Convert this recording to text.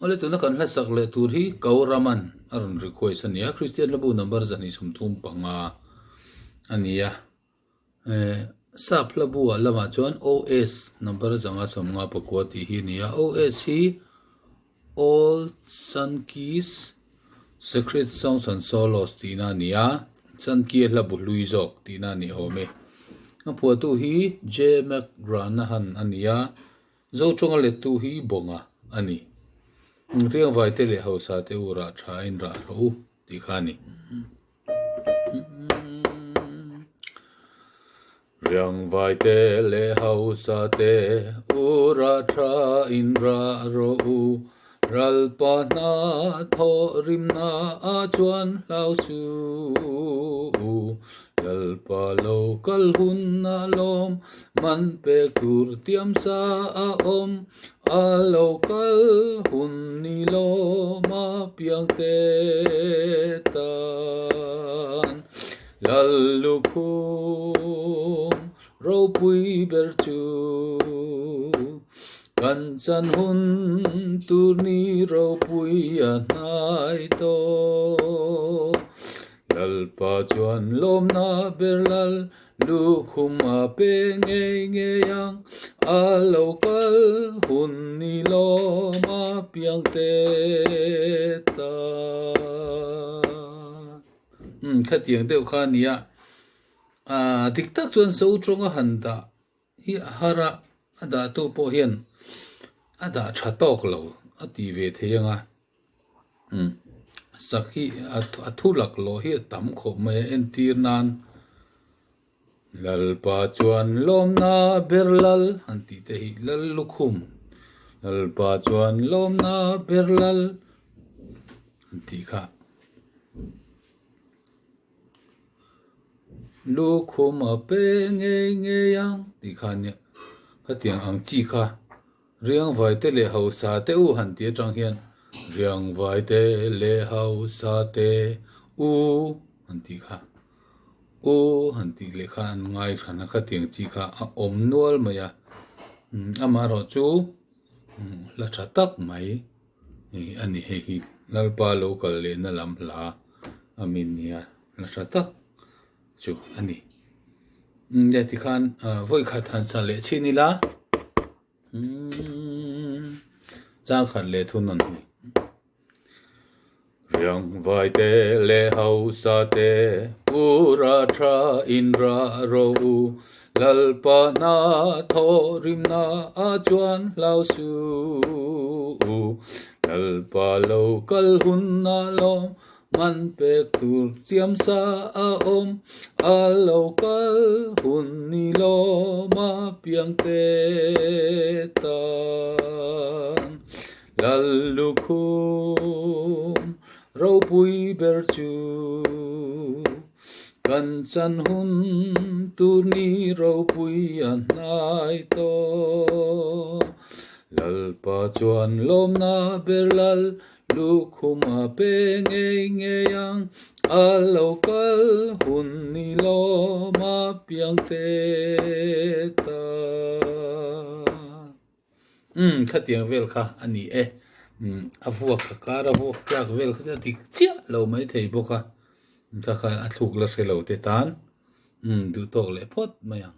Awle tuna kan hlasak leh tur hi Ko Raman a rawn request a ni a, Kristian hlabu number 235 a ni a. Sap hlabu ah lamah chuan OS number 559 tih hi a ni a, OS hi Old Sankey's Sacred Songs and Solos tihna a ni a, Sankey-a hlabu hlui zawk tihna a ni awm e. A phuahtu hi J. McGranahan a ni a, Zoṭawnga lettu hi Bawnga a ni. Riangvaite leh Hausate u rah ṭha a inrah rawh u tih kha a ni. Riangvaite leh Hausate u rah ṭha a inrah rawh u. Ralpa hna thawh rimna ah chuan hlau suh u. Lalpa lo kal hun a lawm, man pek tur tiam sa a awm. A lo kal hun ni lawm a piang te tan. Lal lukhum ropui ber chu kan chan hun tur ni ropui a hnai tawh. Lalpa chuan lawmna ber lal lukhum a pe ngei ngei ang, a lo kal hun ni lawm a piang te ta. Umm khatiang deuh kha a nia. Aaa dik tak chuan zo tawnga han dah hi a har a, a dahtu pawh hian a dah tha tawk lo a tih ve thei ang a. Umm sak hi a thu laklawh hi a tam khawp mai a entir nan Lalpa chuan lawmna ber lal han tih te hi Lal lukhum Lalpa chuan lawmna ber lal han tih kha. Lukhum a pe ngei ngei ang tih kha nia khatiang ang chi kha Riangvaite leh hausa te u han ti atang hian Riangvaite leh hausa te u han tih kha u han tih leh kha an ngai hran a khatiang chi kha a awm nual mai a amaherawh chu hla tha tak mai a ni hei hi Lalpa lo kal lehna lam hla a min nia hla tha tak chu a ni. Nge tikhan vawi khat han sa leh chhin ila chang khat leh thun an ni. Riangvai te leh hausa te ura tha in ra ro u Lalpa hna thaw rimna a chuan hlau su u Lalpa lo kal hun na lawm Man pek tur chiam sa a awm, a lo kal hun ni lawm a piang te tan. Lal lukhum ropui ber chu kan chan hun tur ni ropui a hnai tawh. Lalpa chuan lawmna ber lal Lukhum a pe ngei ngei ang, a lo kal hun ni lawm a piang te ta. Umm khatiang vel kha a ni e. Umm a vuak a kar a vuak tlak vel kha chu a dik chiah lo mai thei bawk a. Kha kha a thluk la hre lo te tan umm duh tawk leh phawt mai ang.